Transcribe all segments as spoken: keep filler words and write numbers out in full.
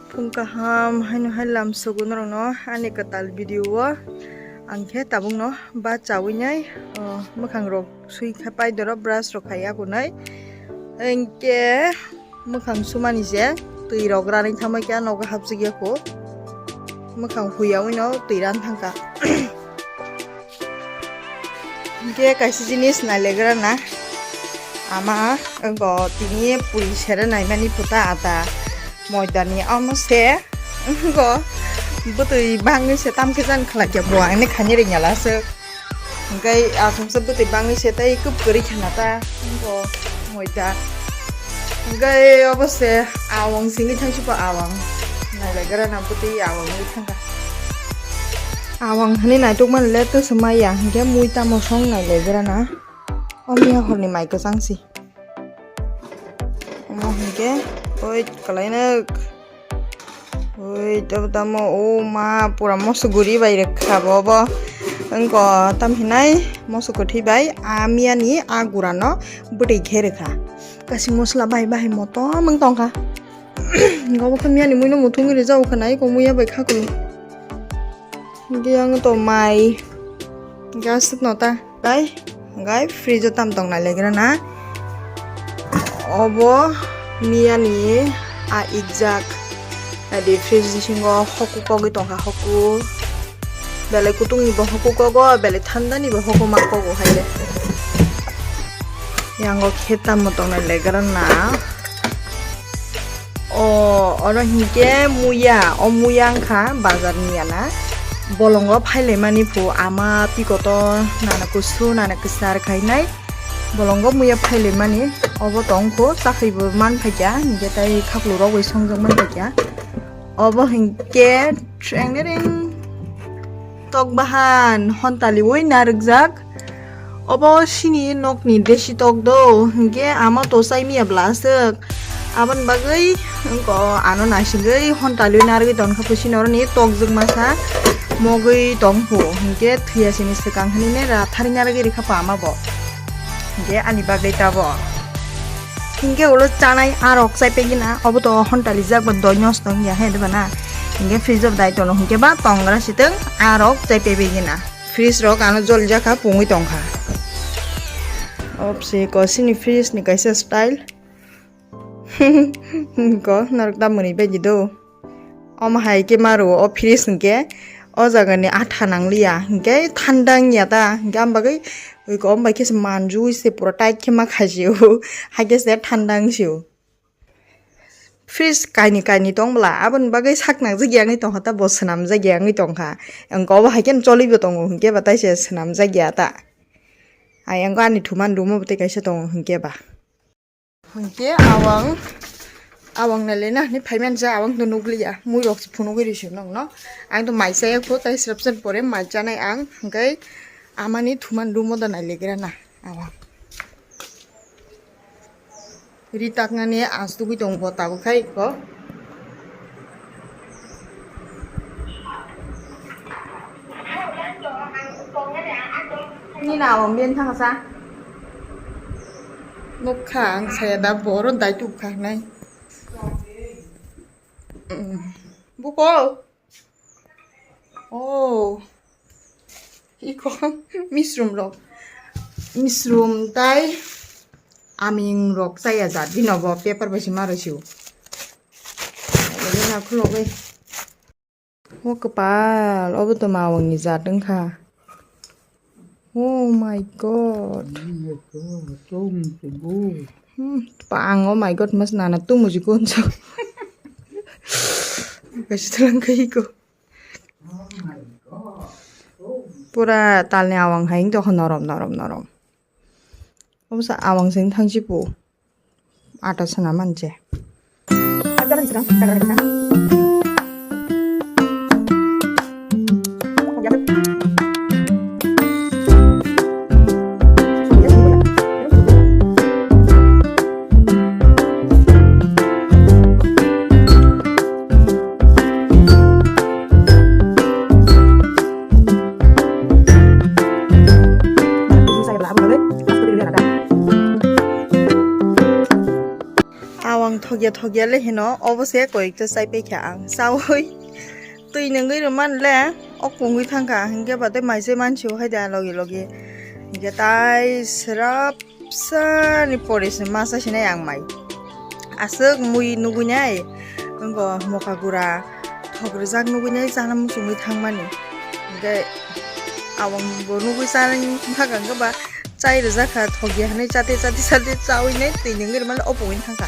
Phung kaham haino hai lam sugo norokno ani kwtal video o. Ang khe tabukno ba chawi nai, o, mwkhang rok sui kha pai doro brush rok khai ya kunai. Hinkhe mwkhang sumani je twi rok ranwi thangbai khe nogo hapjak ya kho. Mwkhang huya wino twi ran thangkha. Hinkhe kaisa jinis nailegra na. Ama wngkha tini puri sere naimani phuta ata moidani omo se wngkha bwtwi bangwi se tamkhe jan khlai khe bo ani khaini ringya laswk. Hinkhe aswksa bwtwi bangwi se tei kwp kwrwi khana ta wngkha moida. Hinkhe obo se awang simi thangsi bo awang nailegra na bwtwi awang wngwi thangkha. Awang hani naitok mani le twswk maya hinkhe mui tamo song nailegra na. O miya horni mai kwchang si. Omo hinkhe oi kwlainok. Oi tamo tamo o ma pura moso guri bai rwkha bo bo. Wngkha tam hinai moso kwthwi bai a miya ni a gura no bwtwi khe rwkha. Kasi mosla bai bai motom wng tongkha. Obo khe miya ni mui no muthungwi rijak kha nai ko muya bai kha kwlwng. Hinkhe ang to mai gas no ta. Gai, gai fridge o tam tong nailegra na. Obo miya ni a ikjak. Adi fridge bisingo hoku kogwi tongkha hoku. Belai kutung ni bo hoku kogo, belai thanda ni bo hoku ma kogo haile. Yango khe tamo tong nailegra na. O, oro hinkhe muya, o muya wngkha bazar ni yana. Bolongo phailaimani phu ama pikoto nana kusu nana kwchar khainai. Bolongo muya phailaimani obo tongkho chakribo manphaikya hinkhe tai khaklurok bai songjak manphaikya. Obo hinkhe threngnereng tok bahan hontaliwi narwkjak. Obo sini nokni desi tok do, hinkhe ama to chai miya bwla aswk. Aboni bagwi wngkha ano naisingwi hontalwi narwgwi tongkha phusi noroni tokjwk masa mogwi tongphu, hinkhe thwiya sini swkang hinwi ne rathari narwgwi rikha pama bo, hinkhe ani bagwi tabo. Hinkhe ulo chanai arok chai pegina, obo to hontalijak bo doi nosto wngya he diba na, hinkhe fridge of dai tono hinkhe ba tongra sitwng arok chai pegina. Fridge rok ano jolijakha pungwi tongkha. Obse ko sini fridge ni kaisa style. Ko norok da mwnwi bai di do. Omo hai khe maro o fridge hinkhe o jaga ni atha nangliya hinkhe thanda wngya ta hinkhe am bagwi ko omo bai khe se manjui se pura tight khe ma khaisio. Hai khe se thanda wngsio. Fridge kaini kaini tong bwla, aboni bagwi sak nangjak ya wngwi tongkha ta, bo swnamjak ya wngwi tongkha. Ang kobo hai kheno cholibo tongo hinkhe ba, tai se swnamjak ya ta. Ai ang ani thuman room o bo tei kaisa tongo hinkhe ba. Hinkhe awang, awang nai le na hinwi phai mani ja, awang to nukliya, mui rok se phunugwi rw sio nokno. Ang to mai chaya kho, tai srapsa ni pore mai chanai ang, hinkhe amani thuman room o da nai legra na awang. Ri taknani as tugui tongo bo tabuk khai ko. Nini awang ben thangsa. Nukha ang saya da boro dai tubkha nai. Mm. Buko. Oh. Iko misrum rok. Misrum tai aming rok chaya jat bino bo paper bai se ma rw sio. Ina khulogwi. O kwpal, obo to mawang ni jat wngkha. Oh my God. Oh my God, tong tubu. Hmm, pa ang oh my God mas nana tumu ji kunso. Kaisa thalang kai ko. Pura talni awang hai wngtokha norom norom norom. Obo sa awang sing thangsi pu. Ata sana manche. Awang thokya Thokya le hino, obo se koyekta chai paikha ang. Chaui twi nungwi rwmani le, o kungwi thangkha, hinkhe ba tei maise mansi o hai da logi logi. Hinkhe tai srap sani pore se masa sinai ang mai. Aswk mui nugwi nai, wngkha moka gura thok rwjak nugwi nai, chana muchungwi thangmani. Hinkhe aboni bo nugwi chana thangkha, hinkhe ba chai rwjak kha, thokya hinwi chate chate chate chaui nai twi nungwi rwmani opungwi thangkha.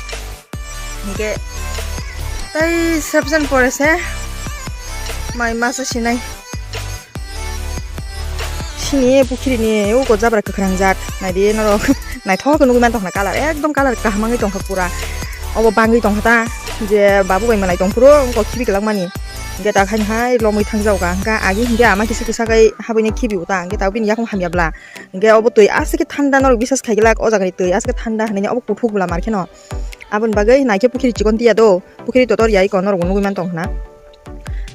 Hinkhe tai sabjan pore se mai masa sinai. Sini pukhiri ni uko jabra kwkhwrang jat. Naidi norok naithok khe nugwi mantokna colour, ekdom colour kaham wngwi tongkha pura. Obo bangwi tongkha ta je babu bai malai tongphuru wngkha khibi kwlak mani. Hinkhe ta khaini hai lomwi thangjago ka, hinkhe agi hinkhe ama kisa kisa khai habwini khibi uta, hinkhe ta bini yakung hamya bla. Hinkhe obo twi aswk khe thanda, norok biswas khai glak o jaga ni twi aswk khe thanda hinwi obo kuthuk bwla mar kheno. Aboni bagwi naikhe pukhiri chikon tiya do, pukhiri totor ya iko norok nugwi man tong khna.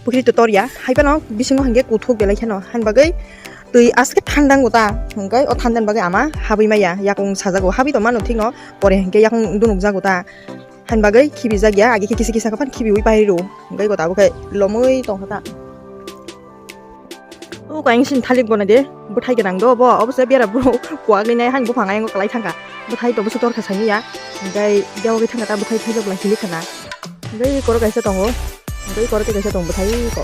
Pukhiri totor ya, hai phano bisingo hinkhe kuthuk belai kheno, hani bagwi twi aswk khe thanda wngkha ta, hinkhe o thandani bagwi ama habwi maya, yakung sajago, habwi tong mano thikno, pore hinkhe yakung dunuk jago ta, hani bagwi khibi jak ya, agi khe kisa kisa khe phano khibiwi pai rw, hinkhe iko tabuk khe lomwi tong kha ta. O kaiyang sini thalik bona de, bwthai gwnang do bo, obo se bera bro kuagwi nai, hani buphang ayang kwlai thangkha, bwthai to bwswk torkha sani ya, hinkhe dewagwi thangkha ta, bwthai thaijakla hilik khana, hinkhe korok kaisa tongo, hinkhe korok kaisa tongo bwthai ko,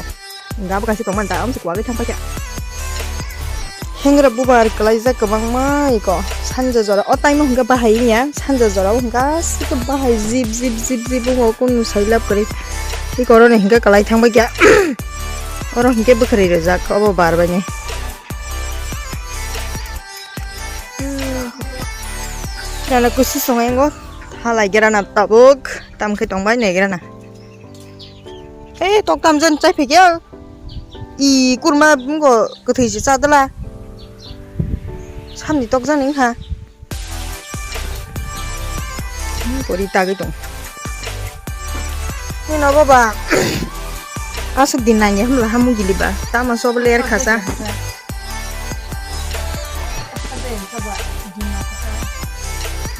hinkhe abo kaisa tongmani ta, omo se kuagwi thangpaikha. Hengra bubar kwlaijak kwbangma iko, sanja jora o time o hinkhe bahai wngya, sanja jora o hinkhe aswk bahai jip jip jip jip wngo, kunu sailab kwrwi, iko oro ni hinkhe kwlai thangbaikha. Oro hinkhe bwkharwi rwjak obo bar bai ni. Nana kusi songo yango halai gerana tabuk tam khe tongbai nai gerana. Ei tok tam jen chai phikya. I kurma bungo kwthwi se cha dala. Samni tok jani ha. Hmm, pori tagwi tong. Ni nogo ba. Aswk din nangya hwnla hamu gili ba. Tamo sobo ler khasa.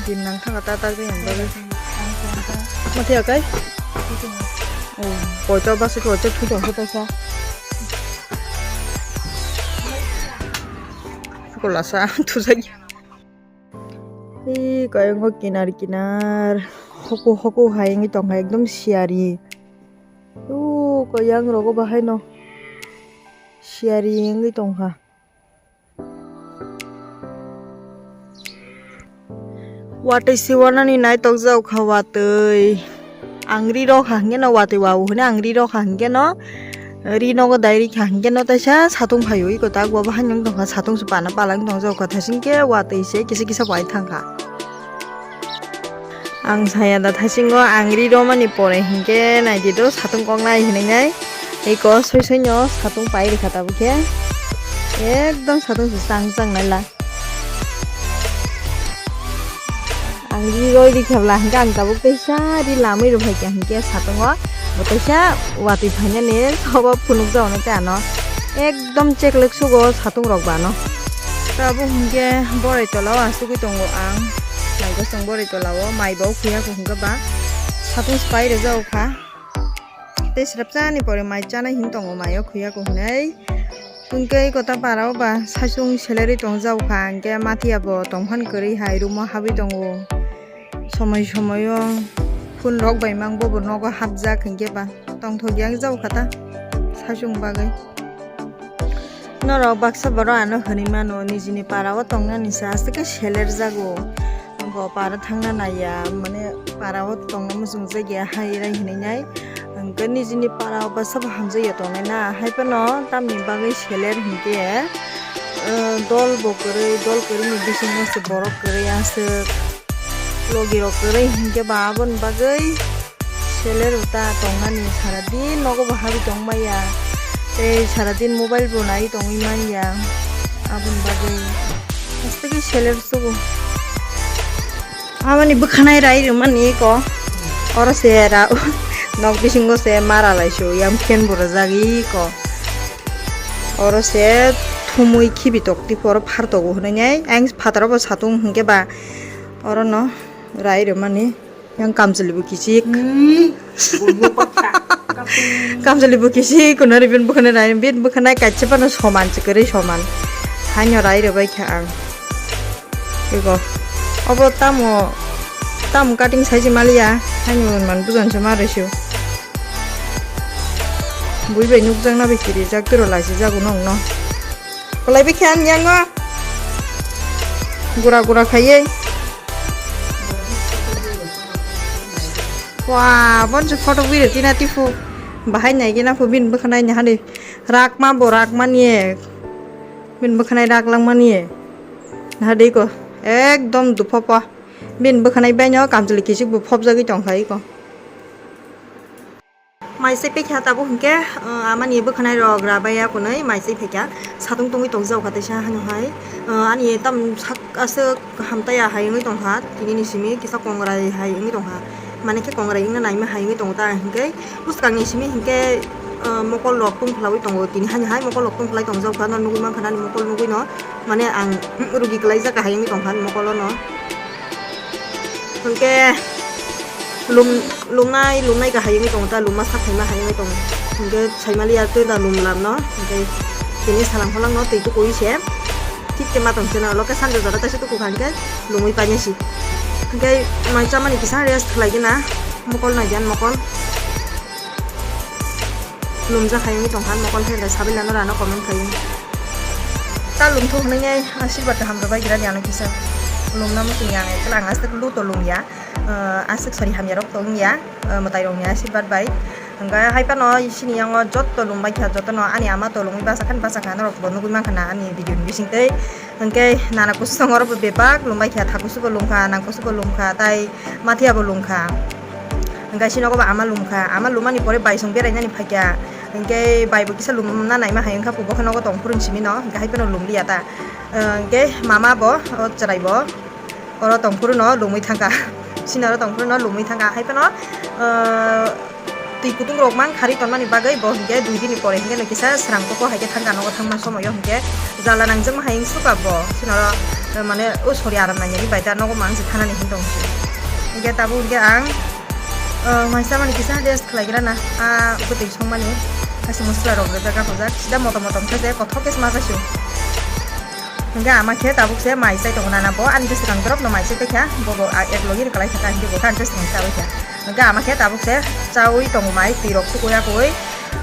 Din nang thanga ta ta jeng bagwi. Mati akai. Oh, koito basi koito thu tong khe ta sa. Kolasa thujak. Ei, kayang o kinar kinar, hoku hoku hai wngwi tongkha, ekdom siyari. O, kayang rogo bahai no siyari wngwi tongkha. Watwi siwanani naitok jao kha watwi. Ang ri rok ha hingke no watwi wa hwnwi ang ri rok ha hingke no ri nogo dai ri kha hingke no taisa satung phai ui kwtak bo bahai nung tongkha satung se pana pala wng tong jao kha thaising ke watwi se kisa kisa bai thang kha. Ang saya da thaisingo ang ri romani pore hingke naidi do satung kok nai hinui nai eko soi soi no satung pai ri kha tabuk khe ekdom satung se chang chang nai la. Ang ri roi ri khabla hingke ang tabuk teisa ri lamwi rw phaikha hingke satungo bo teisa watwi phainani sobo phunukjago nai te ano ekdom cheklek sugo satung rok ba ano. Tabuk hingke borai tola o asugwi tongo ang mai gosong borai tola o mai bo khuya ko hingke ba satung se pai rwjago kha. Tei srapsa ni pore mai chanai hin tongo mai o khuya ko hinui. Tungkei kota para o ba saichung seleri tong jau kha, hingke matia bo tong phan kwrwi hai room o habwi tongo. Somoi somoi o phone rok bai mang bobo nogo hapjak hingke ba tongthok yang jau kha ta saichung bagwi. Norok baksa borok ano hinui mano, nijini para o tongnani se aswk khe seler jago. Bo para thangna naiya, mane para o tongna muchung jakya hai rai hinui nai. Hingke nijini para o bwsa bo hamjakya tongnai na, hai phano tamni bagwi seler hingke, eh, dol bo kwrwi, dol kwrwini bisingo se borok kwrwi aswk. Logi rok kwrwi hingke ba aboni bagwi seler bo ta tongnani sara din nogo bo habwi tongmaya. Tei sara din mobile bo nai tongwi manya. Aboni bagwi haste khe seler sugo. Amani bwkhanai rai rwmani eko. Oro se ra nok bisingo se mara lai su yang phen bo rwjak eko. Oro se thumui khibi tok tipo oro phar togo hinui nai ang phataro bo satung hingke ba oro no rai rwmani. Yang kamchwlwi bo kichik. Hmm, bumbo kotha. Kamchwlwi bo kichik, kono ri bin bwkhwnai rai, bin bwkhwnai kaisa phano soman se kwrwi soman. Haino rai rwbai kha ang. Ego. Obo tamo, tamo cutting sai se maliya. Haino man bujon se ma rwsio. Bui bai nukjakna bai kirijak, turo laisijak uno wngno. Kwlai bai khe ani yango. Gura gura khaiwi. Wa, bonsi photo bui rwtina tifu. Bahai nai gina phu bin bwkhanai ni hani. Rakma bo rakma ni. Bin bwkhanai rak langma ni. Naha dei ko. Ekdom duphopo. Bin bwkhanai bai no kamchwlwi kichik bo phobjagwi tongkha iko. Mai se pekha tabuk hinkhe, uh, amani bwkhanai rok rabai ya kunui mai se pekha satung tungui tongjak kha teisa hano hai. Uh, ani tam sak aswk hamtaya hai wngwi tongkha, tini ni simi kisa kongrai hai wngwi tongkha. Mane khe kongrai wngna naima hai wngwi tongo ta hinkhe bwskang ni simi hinkhe, uh, mokol rok tungphla wi tongo, tini hani hai mokol rok tungphla wi tongjak kha, no nugui mankha nani mokol nugui no. Mane ang rugi kwlaijak kahai wngwi tongkha ani mokolo no. Hwnkhe lum-, lumnai, lumnai kahai wngwi tongo ta, lumma sak phaima hai wngwi tongo. Hwnkhe saimaliya twi da lumlam no. Hwnkhe tini salang pholangno twi tukui se. Thik khe ma tong se no, loke sanjo jora taisa tukukha hwnkhe lumui painai si. Hwnkhe mai chamani kisa rest khlai gina. Mokol nai gyan mokol. Lumjak hai wngwi tongkha, mokol hai da sabilano rano comment khai. Ta lumthok hwnwi nai asirwad kaham rwbai gira di ano kisa. Lumna muchung yang ekla ang aswk luto lumya. Ah, aswk sori hamya rok tongya. Ah, mwtai rokni asirwad bai. Hwnkhe hai phano sini yango jotto lumbai kha, jottono ani ama to lumwi bachakha, bachakha norok bo nugwi mankha na ani video ni bisingtwi. Hwnkhe nana kusu song oro bo bebak lumbai kha, thakusu bo lumkha, nangkusu bo lumkha, tai mathiya bo lumkha. Hwnkhe sini nogo bo ama lumkha, ama lumani pore bai song berainani phaikha. Hwnkhe bai bo kisa lumna naima hai wngkha, bo khe nogo tongphuru simi no, hwnkhe hai phano lumliya ta. Hwnkhe mama bo, o chwrai bo, oro tongphuru no lumwi thangkha. Sini oro tongphuru no lumwi thangkha, hai phano, ah, twi kutung rok mang khari tonmani bagwi bo hwnkhe dui dini pore hwnkhe no kisa srang koko hai khe thangkha nogo thangma somoyo hwnkhe jala nangjakma hai wngsuka bo. Sini oro, eh, mane o sori aram nangyani bai ta nogo mang se thanani hin tong si. Hwnkhe tabuk hwnkhe ang, eh, mai chamani kisa rest khlai gra na. Ah, bwtwi songmani kaisa musla rok rijak aphajak. Sida motom motom khe je kothok khe sma jai si. Hwnkhe ama khe tabuk se mai chai tongo nana bo, ani bwswkang borok no mai chai paikha, bo bo a-, ek logi kwlai kha ta, hwnkhe bo khe ani bwswkang chaui kha. Hwnkhe ama khe tabuk se chaui tongo mai, twi rok tukui yakui,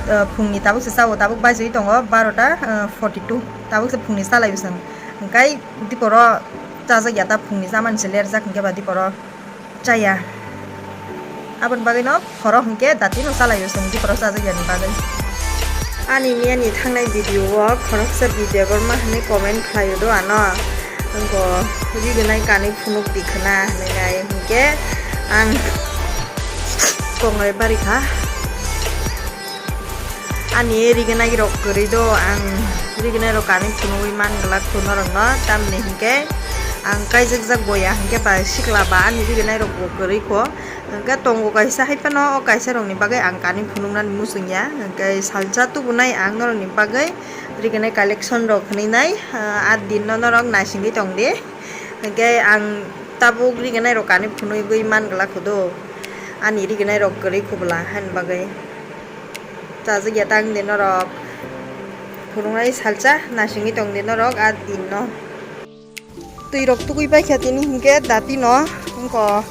eh, phungni tabuk se chao, tabuk baijaui tongo barota, eh, forty two, tabuk se phungni chalai bwswng. Hwnkhe diporo chajak ya ta, phungni chamani se lerjak hwnkhe ba diporo. Chaya. Aboni bagwi no khoro hwnkhe dati no chalaio chwng diporo chajak yani bagwi. Ani miyani thangnai video o khoroksa video borma hwnwi comment khlaio do ano. Wngkho rignai kanwi phunuk di khwna hwnwi nai hwnkhe ang kongrai bari kha. Ani rignai rok kwrwi do, ang rignai rok kanwi phunugwi man glak kho norokno, tamni hinkhe ang kaijakjak boya hinkhe ba sikla ba ani rignai rok bo kwrwi kho. Hinkhe tongo kaisa hai phano, o kaisa rokni bagwi ang kanwi phunuknani muchungya, hinkhe salsa tubunai ang norokni bagwi rignai collection rok hwnwi nai, ah, a din no norok naisingwi tongdi, hinkhe ang tabuk rignai rok kanwi phunugwi man glak kho do, ani rignai rok kwrwi kho bwla hani bagwi. Chajak ya tang de norok. Phunuknai salsa nasingwi tong de norok a din no. Twi rok tugui bai kha tini hinkhe dati no wngkho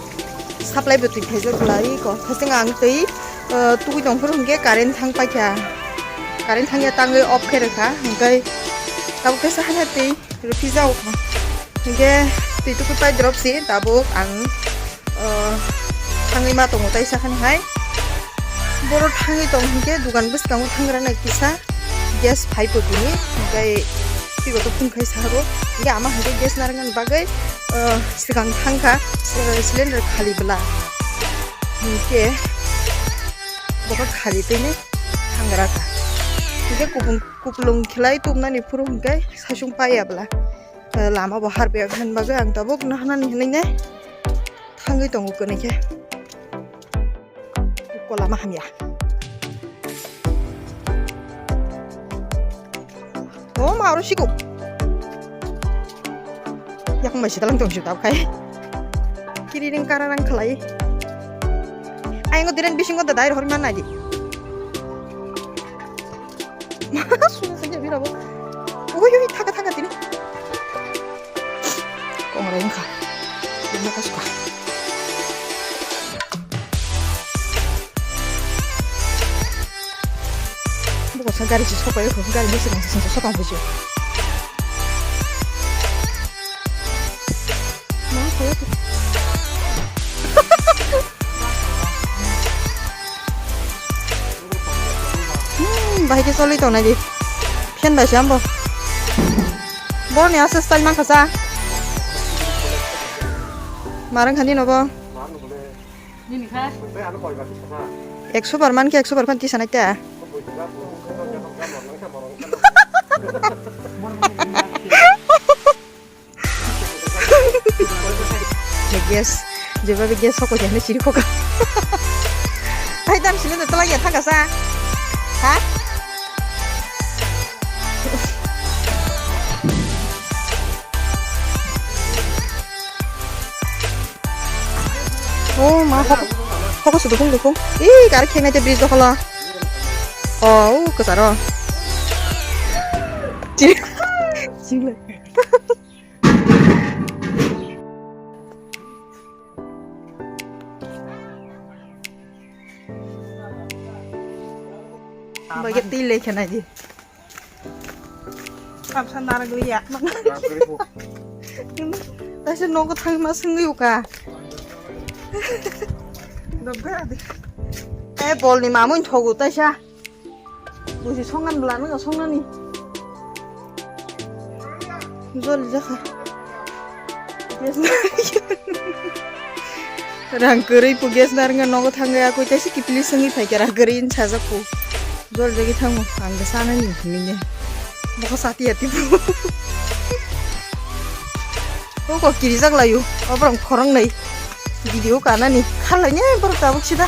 supply bo twi phaijak lai kho. Thasing ang twi, eh, tugui tong phuru hinkhe current thang pai kha. Current thang ya tangwi off khe rwkha hinkhe tabuk khe sahana twi rwphi jao kha. Hinkhe twi tugui pai drop si tabuk ang. O, thangwi ma tongo taisa khani hai. Boro thangwi tong hinkhe dukan bwskango thangrana kisa gas phai pho tini, hinkhe twibo to phung khai saharo. Hinkhe ama hinkhe gas narwknani bagwi, o, swkang thangkha, o, cylinder khali bwla. Hinkhe bokha khali twini thangra kha. Hinkhe kupung, kupulung khlai tubnani phuru hinkhe saichung paiya bwla. Lama bo harpaiya kha bagwi ang tabuk nahanani hinwi ne thangwi tongo kwnwi khe. Ko lama hamya. O ma oro sigo. Yakung bai sitalang tong sio tab khai. Kiri ring kara rang khlai. Engo diren bisingo da dai hori man nai di. Suna sanya bira bo. Ui, ui, thaka, thaka tini. Kong rai wngkha. Ini ka suka. Buko sa gari si sokai ko, gari ni sini sini sokai ko. Ma, kaya tu. Hmm, bahai khe choli tongnai di. Phen bai se ambo. Borni asa style mankha sa. Marang khani nobo. Nini kha? Ekso bar mankhe ekso bar phan tisa naita. Gas, jebabe gas sokoi jani chiri khoka. Hai dam sini to lagi thaka sa. Ha? Oh, ma hok, hok sudu khung dukhung. Ih, kar khenai te bridge dokhala. Oh, uh, kesaro. Chiri. Chiri. Bagi tile kena di. Samsa narang liya. Taisa nogo thang ma sengwi uka. Dobga di. Eh, bol ni mamun thogu taisa. Busi songan bla nang songnani. Jol jakha. Gas na. Rang kwrwi pu gas narwkna nogo thangwi akwi taisa kiphilwi swngwi phaikha rang kwrwi wng sajak pu. Jol jagwi thango ang da sanani hinwi ne. Bokha sati ati pu. Oko kirijak laio. Oborok khorang nai. Video kanani khalai ne borok tabuk sida.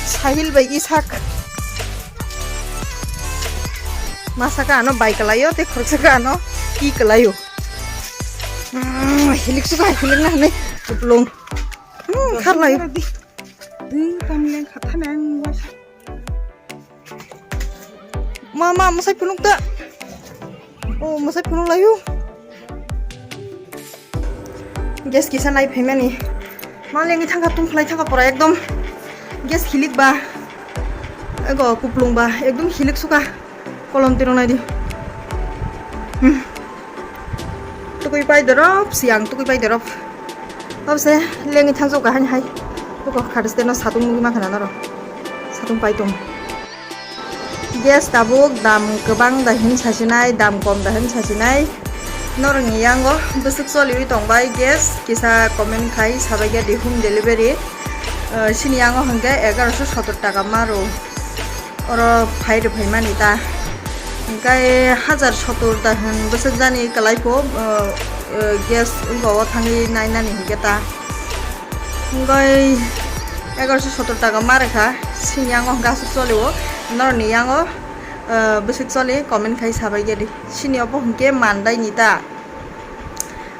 Sahil bai Isak. Masa ka ano bai kalayo, te khoroksa ka ano ki kalayo. Mm, hilik suka hilik na hane kuplung. Mm, kharlayo. Ding tamleng khathane ang wasa. Ma, ma, masai phunuk ta. Oh, masai phunuk layu. Gas kisa nai phaimani. Ma lengwi thangkha, tungkhlai thangkha pura ekdom. Gas khilik ba. Ego kuplung ba, ekdom khilik suka. Kolom tirok nai di. Hmm. Tukui pai dorop, siang tukui pai dorop. Obse lengwi thangjago kahani hai. Buko khatis teno satung nugui mankha na norok. Satung pai tong. Gas tabuk dam kwbang da hin sasinai, dam kom da hin sasinai. Norokni yango bwswk choliwi tongbai gas, kisa comment khai sabaikha di home delivery. Eh, sini yango hwnkhe egaroso sotor taka maro. Oro phai rwphaimani ta. Hwnkhe hajar sotor da hin bwswk jani kwlai pho, eh, eh, gas wngkha o thangwi nainani hwnkhe ta. Hwnkhe egaroso sotor taka ma rwkha, sini yango hwnkhe aswk choli o, norokni yango, eh, bwswk choli comment khai sabaikha di. Sini obo hwnkhe mandai ni ta.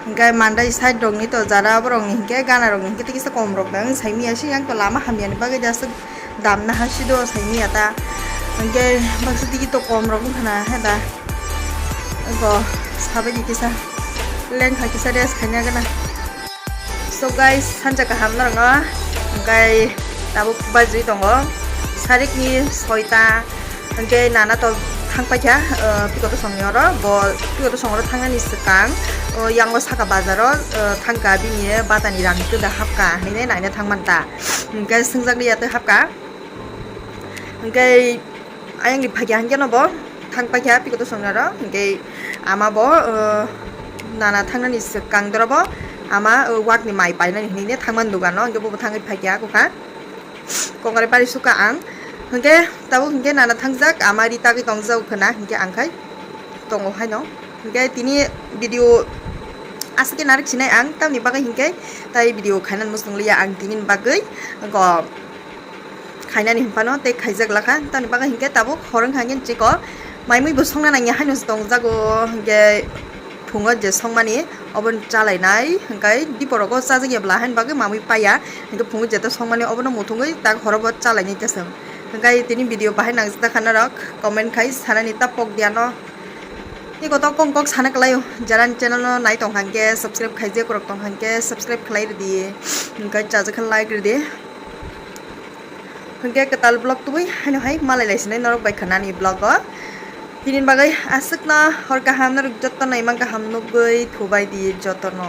Hwnkhe mandai side rokni to jara borokni hwnkhe gana rokni hwnkhe tei kisa kom rok da wng saimanya, sini yang to lama hamyani bagwi da aswk damna hasido saimanya ta. Hwnkhe baksa tiki to kom rok wngkha na he da. Ego sabaidi kisa lengkha kisa rest khaina gana. So guys, sanja kaham norokno. Hwnkhe tabuk bajwi tongo sarikni soita. Hwnkhe nana to thang paikha, eh, pikoto songni oro, bo pikoto song oro thangnani swkang, o yango saka bazaro, eh, thangkha bini batani rang kwda hapkha hinwi naina thangmanta. Hwnkhe swngjakliya tei hapkha. Hwnkhe ayangni phaikha hwnkhe no bo thang paikha pikoto songni oro. Hwnkhe ama bo, eh, nana thangnani swkang doro bo ama, eh, wakni mai painani hinwi thangmani dogano, hwnkhe bobo thangwi phaikha kokha. Kokari pari suka ang. Hwnkhe tabuk hwnkhe nana thangjak, ama ri tagwi tongjago khwna, hwnkhe ang khai tongo haino. Hwnkhe tini video aswk khe narwk sinai ang, tamni bagwi hwnkhe tai video khainani muchung liya ang tini bagwi. Go khainani hwnphano tei khaijak lakha, tamni bagwi hwnkhe tabuk hor wngkha hwnkhe chiko mai mui bo songna nangya haino se tongjago, hwnkhe Phungo je songmani obo chalainai, hwnkhe diporogo chajakya bwla haini bagwi mamwi paiya, hwnkhe phungo jeto songmani obono muthungwi tak horobo chalainai tesem. Hwnkhe tini video bahai nangjakha norok comment khai sanani ta pok diano. Eko to kong kok sana kwlaio, jara ani channel no nai tongkha hwnkhe subscribe khaijak rok tongkha hwnkhe subscribe khlai rwdi, hwnkhe chajakha like rwdi. Hwnkhe kwtal vlog tubui haino hai malai lai sinai norok bai khwnani vlog o. Tini bagwi aswkno hor kaham norok jotto no imang kaham nugwi thubai di jotto no.